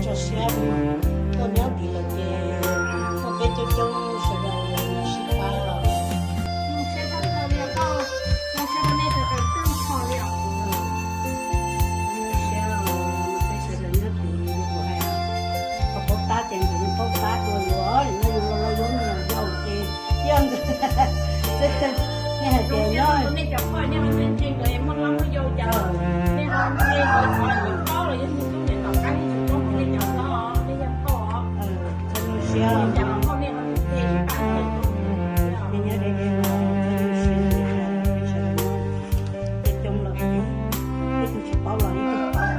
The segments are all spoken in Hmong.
Tso siab tuaj nyob tim lawm ces muaj peb coob coob sawv daws sib pab los. Siab peb sawv daws nyob tim, kuv hais, qhov paub tab ces nkawd yeej paub tab dua yuav, no yus los los yuav me nyuam yaus ces yog nkawd, nej hais tias nyob, nej cov poj niam ntse ntse nkawd muaj hlob muaj yau cas, nej ho ntse nkawd tsis paub los yog hnub tub niam tom qab nej tsis paub mus nej cov hlob, nej yog phauj os. Txhob nyuaj siab, nej cov phauj nej ho ntse ntse tsis pab nej. Nyob deb deb no, txhob nyuaj siab, peb sawv daws nyob coob coob los, peb tus tsis paub los ib tug paub.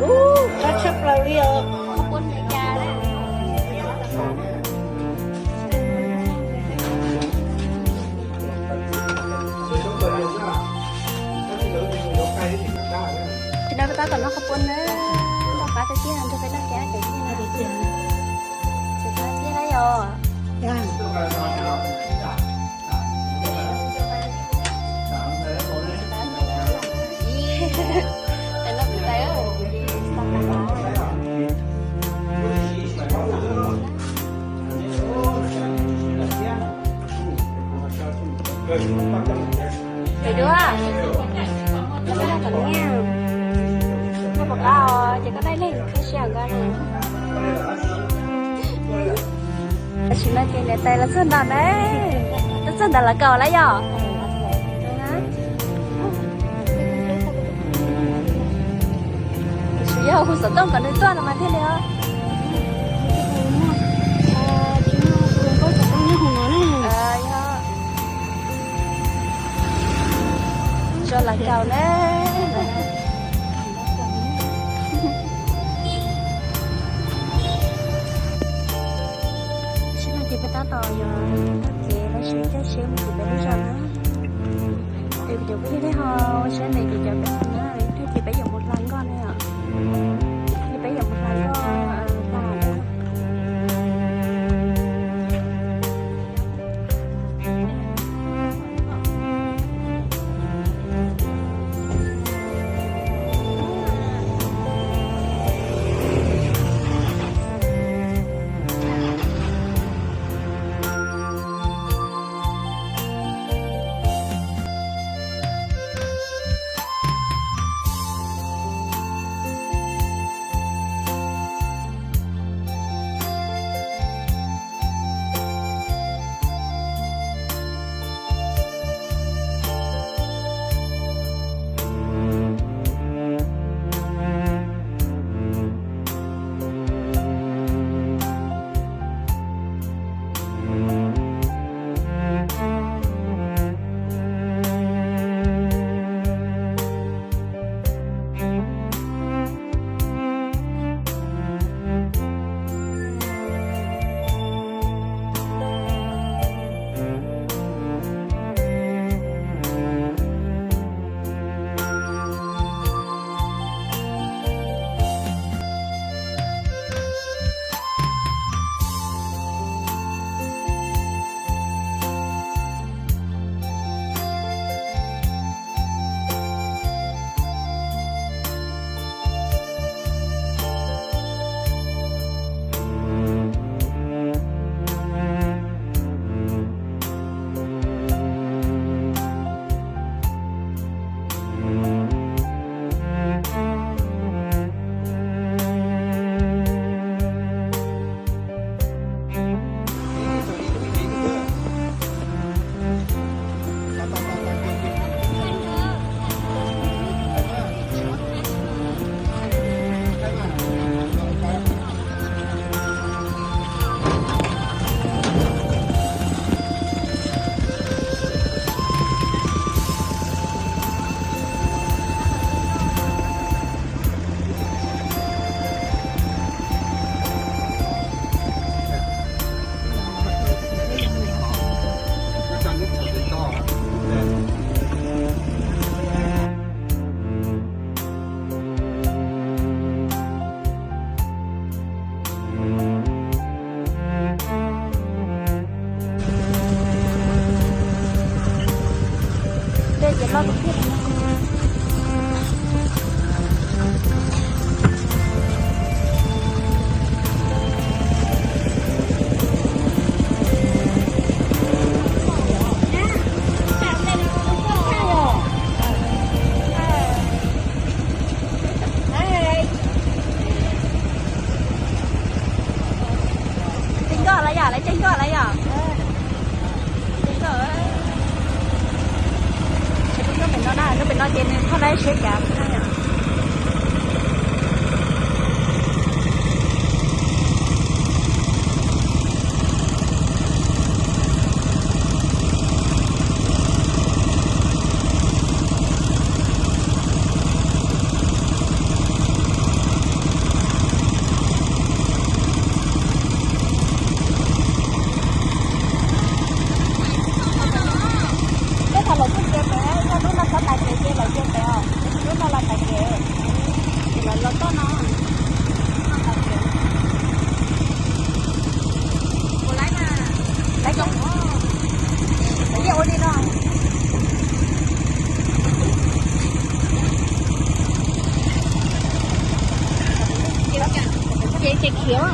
Ub, qab tshaj plaws li os. Tsis no peb tab tom noj qhaub poob na, noj qab tiag tiag, nrog peb noj kiag ces tsis no, tsis qab tiag na yom. Cov duab, koj noj kom nyiaj, noj puas qab os, ces koj dai leeg khab siab nkaus na. Tam sim no ces niam tais los txog ntawm na, los txog ntawm lawv kaum lawm yom. Tab sis yog hu xov tooj kom nws tuaj no mas thiaj li os. Yog, tso lawv kaum na. Sib no ces peb tab tom yuav taug kev los sis caij tsheb mus tim peb lub zos na. Es kuv cov phooj ywg nej ho ua siab ntev kuv cov phooj ywg na, tag kis peb yuav mus hla nkoj na yom. Tag kis peb yuav mus hla nkoj, hla na. Los tus kiag. Txij nkoj lawm yom, lawv txij nkoj lawm yom. Txij nkoj. Lub pem no na, lub pem no ces nws txhob laib siab cas. Peb thaum los tuaj txiav pem, yog lub no txhob tais kev ces lawv txiav pem os. Lub no los tais kev, ces lawv los toj no. Lawv cov, lawv yeej ua li no. Ces ces khiav.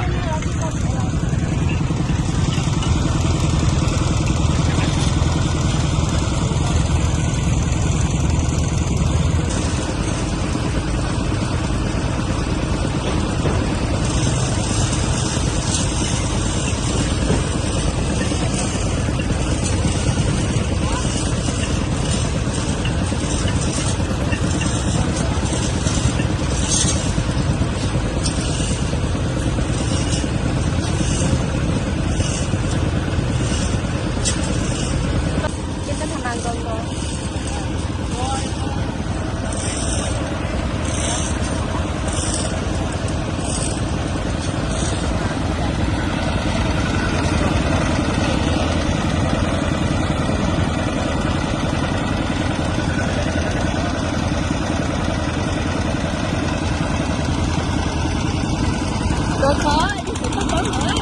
Tuav khov, ib tug tub tub lawm.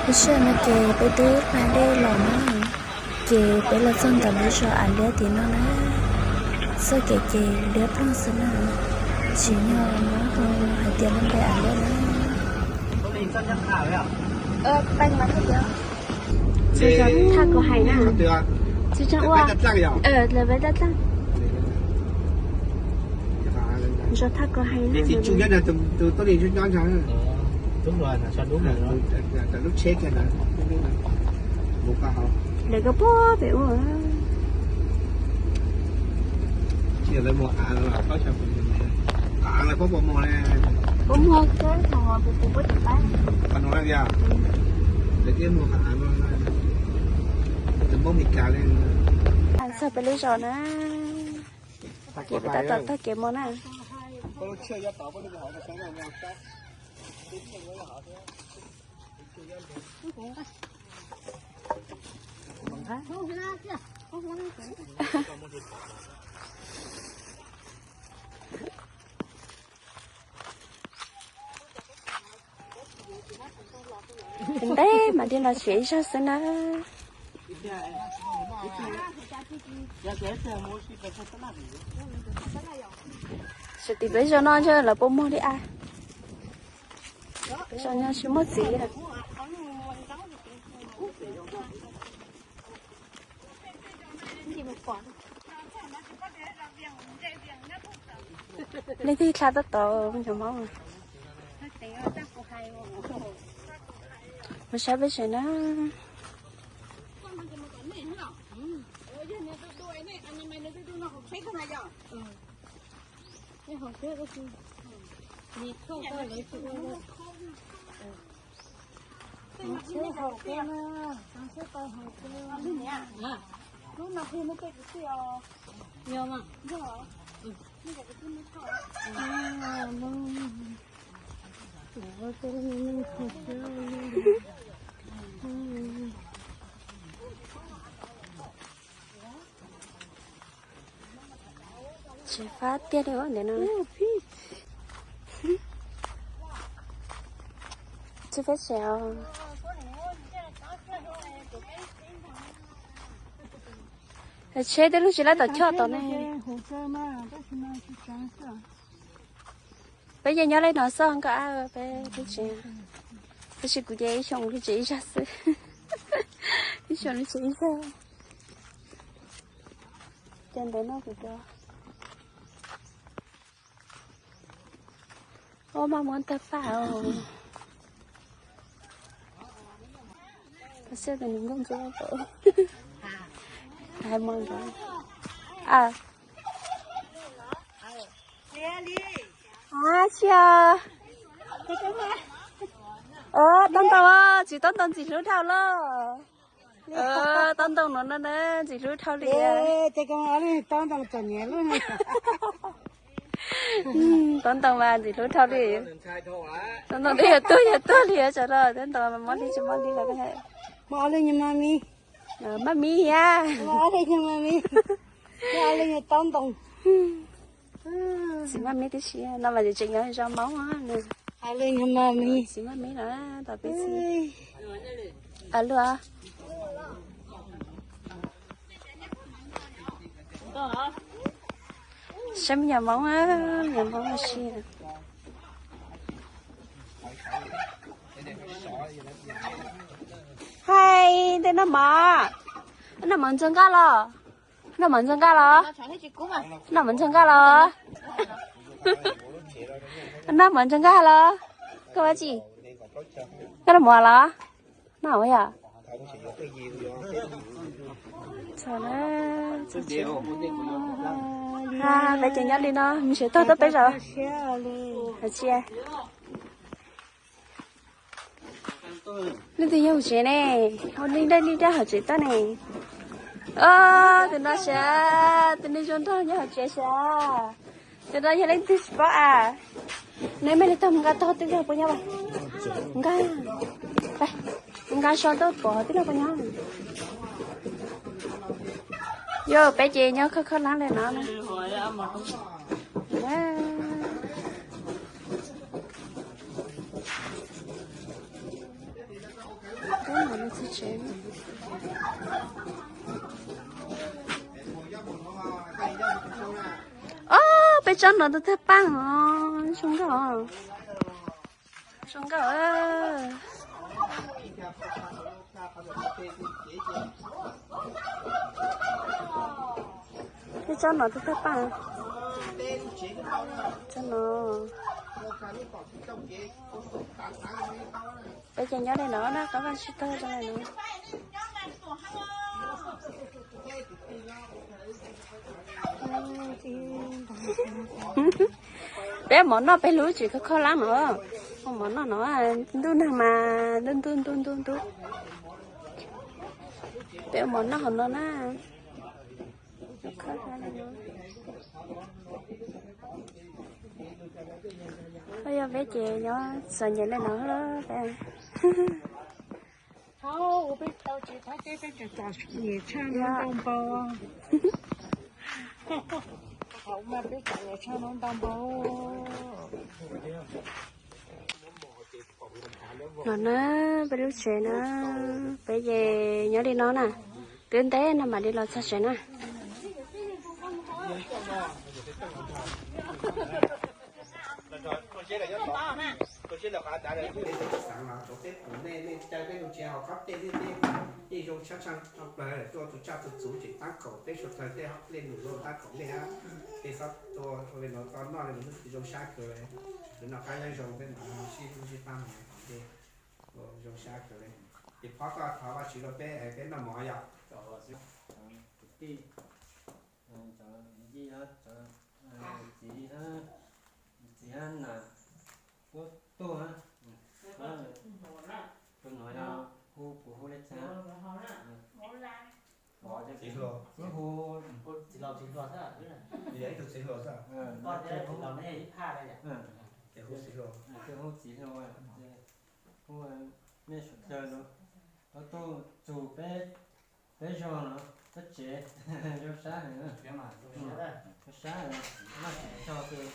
Lub sij hawm no ces peb twb hla dej los na, ces peb los txog ntawm lub zos Av Liab tim no na. Txoj kev ces liab ploog xwb na, tsis yog muab hu hais tias lub npe Av Liab na. Tsis yog thaj kuv hais na. Tsis yog ua. Lawv peb daj daj. Zos thaj kuv hais na. Lawv koj puag pem ua. Puab muag kab thaum peb puab tsis pab. Txog peb lub zos na, ces peb tab tom taug kev mus na. Ntev mas dej los siav ib zaug xwb na. Xyov tim peb zos no ntshe lawv puas muag li a. Zos no tsis muaj txiv. Leej twg hla tab tom cov Hmoob. Mus saib peb tsev na. Tsis fab tiag li ntawm no. Tsis fab tsev os. Tsheb tej lub tsis lab tom choj tom ne. Peb yeej nyob li no xwb nkauj ab, peb lub tsev. Tab sis kuv ces ib xyoo lub tsev ib zag xwb. Ib xyoo lub tsev ib zag. Ces ntawm no kuv cov, ua maj muab tawg faj os. Tau xiab tus nus nkauj ntsuab tau. Hais mos nrov. Tsis, taub ntoo, tsis taub ntoo ntxim hlub dhau lawm. Taub ntoo no na ntxim hlub dhau li. Taub ntoo mas ntxim hlub dhau li. Taub ntoo twb yog tuag yog tuag li tsam no, taub ntoo mas mob li tsis mob li los. Maj mi, maj mi thiab. Txiv maj mi tib si no mas tseem nyob zos Hmoob. Txiv maj mi no, tos peb txiv. Luag saib me nyuam Hmoob, me nyuam Hmoob ua si. Hais tej noj mov, noj mov ntxuag nkaj los, noj mov ntxuag nkaj los, noj mov ntxuag nkaj los, noj mov ntxuag nkaj los. Koj ua dab tsi? Koj noj mov los? Noj ua yom. Peb ces nyob li no mus tsev tag, tuaj peb zos. Hais tsis leej twg nyob hauv tsev ne, ua neej daj neej daj hauv tsev tag ne. Tus no sav, tus neeg zoo nraug nyob hauv tsev sav. Tus no yog leej twg tsis paub a? Neb mej li tag mus nqa tog tij laug puas nyob? Nqa, nqa so tau pov tij laug puas nyob. Yog peb ces nyob khawb khawb lab li no na. Ob, peb tsob no tus thawj paaj os, zoo nkauj, zoo nkauj. Peb tsob no tus thawj paaj, tsob no. Peb ces nyob li no na, qab vaj tsib taug zoo li no. Peb mov noj peb lub tsev khov kho lab no, mov noj no, ntuj nag mas ntuj ntuj ntuj ntuj ntuj. Peb mov noj hauv no na. Yog peb ces nyob txom nyem li no peb. Thaum ub peb tau tsev thab teb peb tseem txom nyem tshaj no ntau npaum. Thaum ub mas peb txom nyem tshaj no ntau npaum. No na, peb lub tsev na, peb ces nyob li no na, twb ntev no mam li los txog tsev na. Peb xaav los rau peb pum nej, nej caw peb lug tsev haus kob tej, tej zoo tshaj tshaj plawg, tuaj tus tsaj tus txuv tseem taab kaum peb suav dlawg tej hauv dlej num zoo taab kaum nej hab. Tej xob tua li no tau noj li no zoo sab kawg. Lug noj qab nyob zoo peb mam sib hlub sib pab mus tom ntej. Zoo sab kawg li. Ces phob koj thov Vajtswv rau peb, peb noj mov yom. Kwv tij, cov yij, cov txiv, txiv hab nas, puab tuaj, tus no yog hu, kuv hu li cas? Txiv hluas, hu, hu, txiv hluas, ib tug txiv hluas xwb. Ces hu txiv hluas, hu txiv hluas, hu mej suav dlawg lug, lawv tuaj txug peb, peb zog no, peb tsev zoo sab heev, zoo sab heev, Vajtswv tsaug kawg.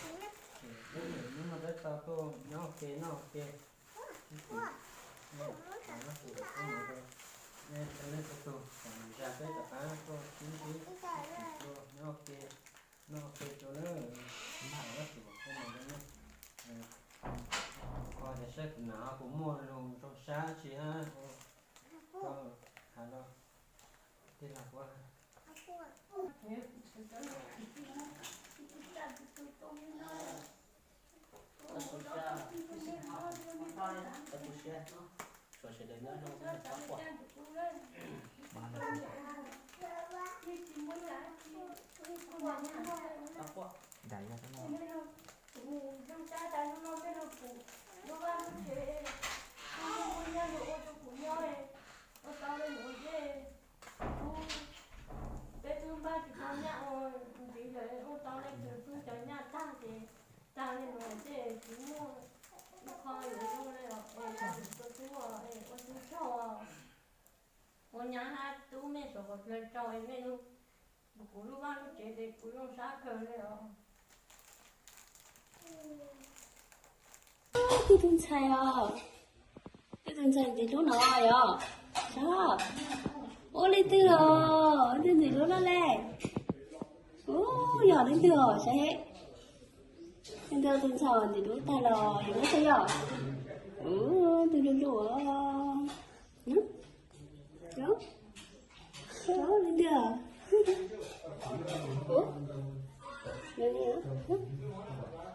Peb hnub no peb tau tuaj nyob ua ke noj ua ke. Nej txhua leej txhua tug, zag peb rov qab tuaj sib ntsib, nyob ua ke, noj ua ke rau lawm, Vajtswv tsaug kawg. Qhov tias saib kuv nam ho puas muaj lus zoo sab tsi hab, koj has rau tij laug puab. Kuv zoo sab tas zoo no peb los pum lub vaj lub tsev, muaj nyiaj los ua rau kuv nyob, ua tau li nuav ces kuv, peb twb npaj tsis tau nyaj ua ntxiv lawm, ua tau leej twg tub cov nyaj tag ces tag li nuav ces tsis muaj ib qho yuav zoo li os, es ua tub tsaug, ua nyab hab tub mej suav dlawg tsaug es mej lug pum kuv lub vaj lub tsev ces kuv zoo sab kawg li os. Tij tug ntxhais os, tij tug ntxhais ntxim hlub no yog, sab, ua leej twg os, leej twg ntxim hlub lawm le? Ub, yog leej twg os, sab he. Leej twg tug ntxhais ntxim hlub tag los yog leej twg yog? Ub, twg hlub hlub os. Leej twg? Ub, leej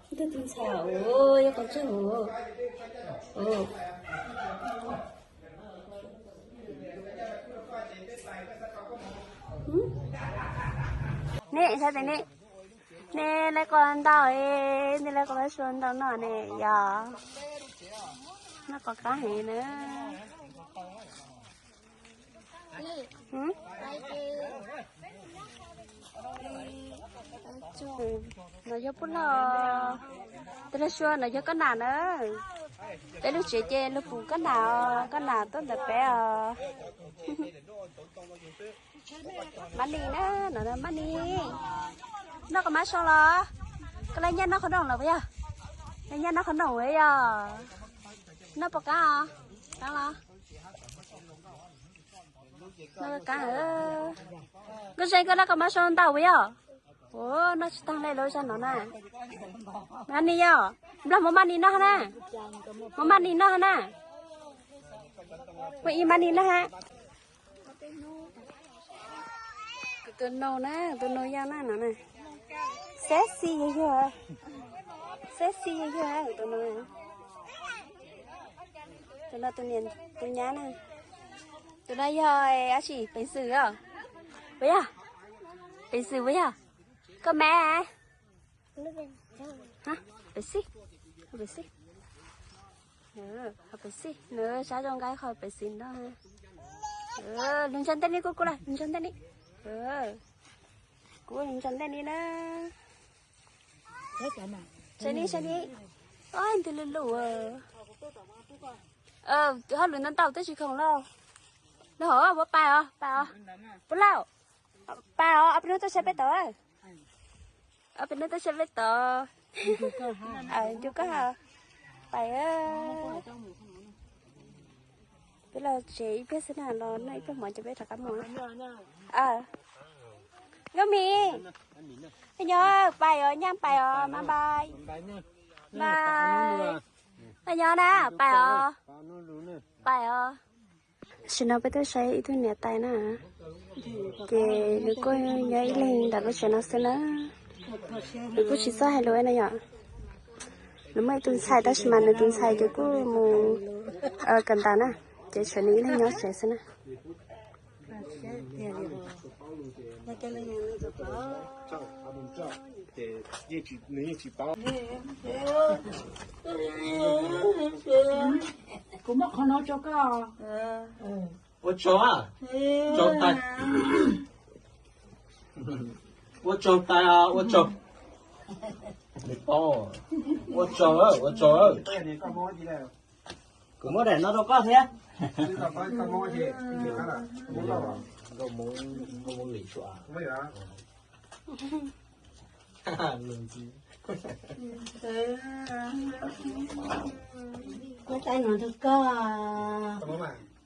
twg tug ntxhais, ub, yog qhov tseeb. Nej saib tes nej, nej lawv quaj ntau, nej lawv quaj pab sua ntau no ne yog, noj quav qab heev na. No yog pub log, tes log sua no yog koj nam na. Peb lub tsev ces lug pum koj nam, koj nam tuaj ntawm peb os. Mab Nis na, no Mab Nis, noj quav mab soo los? Koj laj nyaj noj qhov noom los puas yog? Laj nyaj noj qhov noom yog. Noj puas qab os? Qab los? Noj kab, nkauj Zeej, koj noj koj mab zoo ntau puas yog? Ua, noj tsis tag li lawm zaj no na. Maj nis yog, nplog muab maj nis noj na. Muab maj nis noj na. Muab ib maj nis noj ha. Kuv tus nus na, tus nus yog na no na. Sexy yog yog. Sexy yog yog tus nus. Tus no tus niam tus nyab na. Tus no yog dab tsi, peev xwm os? Puas yog? Peev xwm puas yog? Koj me? Peev xwm, peev xwm. Peev xwm, nws sab zoo nqa qho peev xwm no. Lug ntsaws ntej li, kuv kuv lug ntsaws ntej li. Kuv lug ntsaws ntej li na. Saib ni, saib ni. Ob, ntws lug lug. Hauj lwm ntau ntau twb tsis khoom lauj. Nws hov, puas pais os, pais os. Puas lauj? Pais os, ob peb hnub tuaj saib peb tod. Ob peb hnub tuaj saib peb tod. Ncu koj ha. Pais. Peb los tsev ib pliag xwb na, los noj ib pliag mov ces peb rov qab mus. Nkauj Mim, peb nyob pais os, nyaj pais os, mas pais. Pais. Peb nyob na, pais os. Pais os. Tam sim no peb tuaj saib ib tug niam tais na, ces nws kuj nyob ib leeg ntawm lub tsev no xwb na. Nws kuj tsis txawj hais lus na yom. Nws muaj ib tug ntxhais tab sis mas nws tus ntxhais ces kuj mus kawm ntawv na, ces tshuav nws ib leeg nyob tsev xwb na. Kuv muab qhov no rau koj. Ua tsaug, tsaug tais. Ua tsaug tais, ua tsaug. Nws paub. Ua tsaug, ua tsaug. Kuv muab daim no rau koj thiab. Muab tais no rau koj.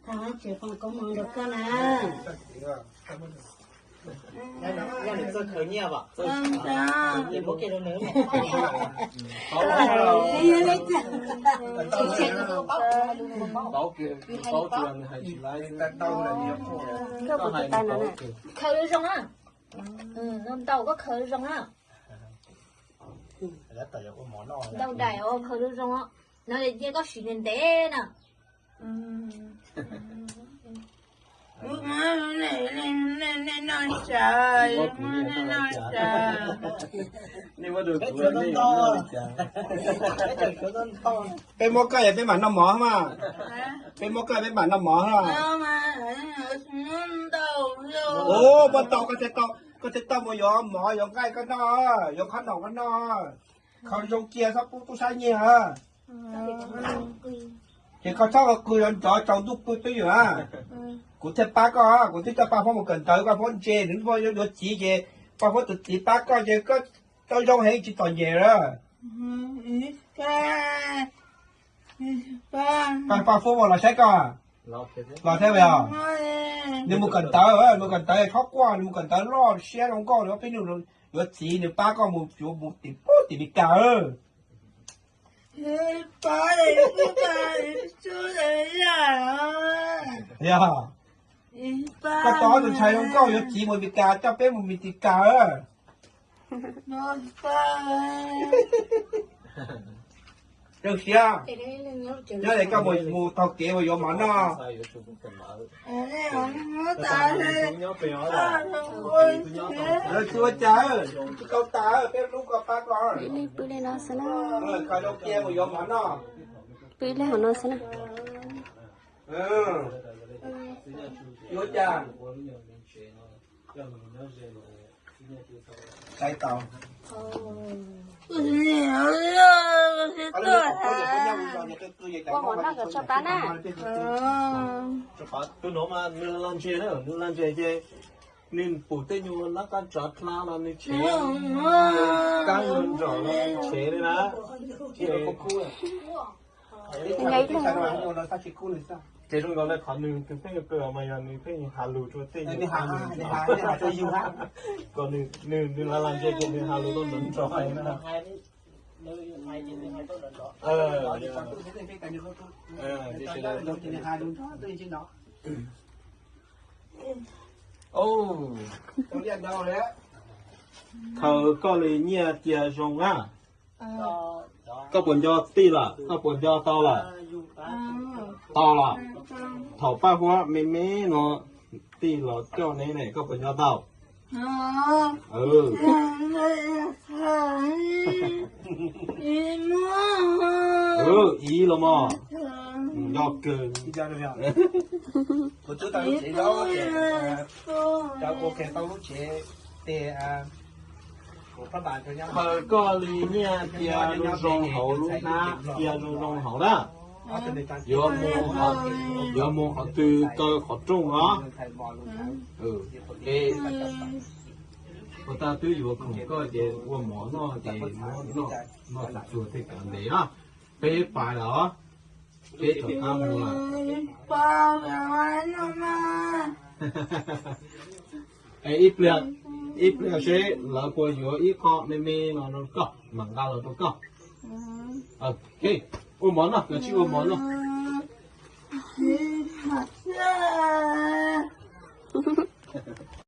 Thov tsev foom koob hmoov rau koj na. Koj puas tus tais no na? Khaws zoo na. Ntau koj khaws zoo na. Ntau daim os, khaws zoo zoo os. No cia koj siv ntev ntev na. Peb muab koj es peb mam noj mov mas. Peb muab koj peb mam noj mov. Ua, muab tau koj thiaj tau, koj thiaj tau mus yuav mov yuav nqaij koj noj, yuav qhob noom koj noj. Khaws zoo cia txhob pub tub sab nyiag. Ces koj txhob qw yuav nrov tsaus ntuj pw twb ywm na. Kuv thiaj pab koj, kuv twb coj Paj Huab mus kawm ntawv, Paj Huab ntse nws yuav txiv ces Paj Huab tus txiv pab koj ces koj tau zoo heev tsis txom nyem lawm. Paj Huab mus los saib koj. Los thiab os. Nws mus kawm ntawv, nws mus kawm ntawv txhob quaj, nws mus kawm ntawv loj siab zoo nkauj, nws peb nus yuav txiv nws pab koj mus yuav mus tim pub tim Meskas. Yog, koj tau ob tug ntxhais zoo nkauj yuav txiv mus Meskas, coj peb mus Meskas. Zoo siab. Nyob li koj mus taug kev mus yuav mov noj. Lawv tsis ua cas, tsis tau tas, peb hlub koj pab koj. Ib leeg pw li no xwb na. Koj zoo cia mus yuav mov noj. Pw ib leeg hauv no xwb na. Yuav cas? Saib tau. Ua mov noj kom tso pab na. Tus no mas nws lag ntses na, nws lag ntses ces nws pum tej nyuag nab qab tsav dlha los nws tshev, kab nyuag nraum los nws tshev li na. Nws nyob ib leeg. Ces zoo nkaus li qhov nws tus pheej kawg mas yog nws pheej has lus rau tej yus, kom nws, nws, nws lam lam ntse ces nws has lus rau nrov nrov na. Thaum koj li nyiaj cia zoo na, koj puas nco tij lawm? Koj puas nco tau lawm? Tau lawm. Thaum paj huab me me no tij los coj neb ne, koj puas nco tau? Iv los mos, nco kawg. Khaws koj li nyiaj cia zoo zoo hauv lub hnab, cia zoo zoo hauv na. Yuav mus, yuav mus qhov twg kaw qhov rooj no. Es puas tas twb yuav khoom koj ces ua mov noj ces muab noj, noj tsuag tsuag tej kav ntev na. Peb pais lawm, peb rov qab mus lawm. Es ib pliag, ib pliag seb lawv puas yuav ib qho me me no rau koj mam nqa los rau koj. Ua mov noj, koj sim ua mov noj.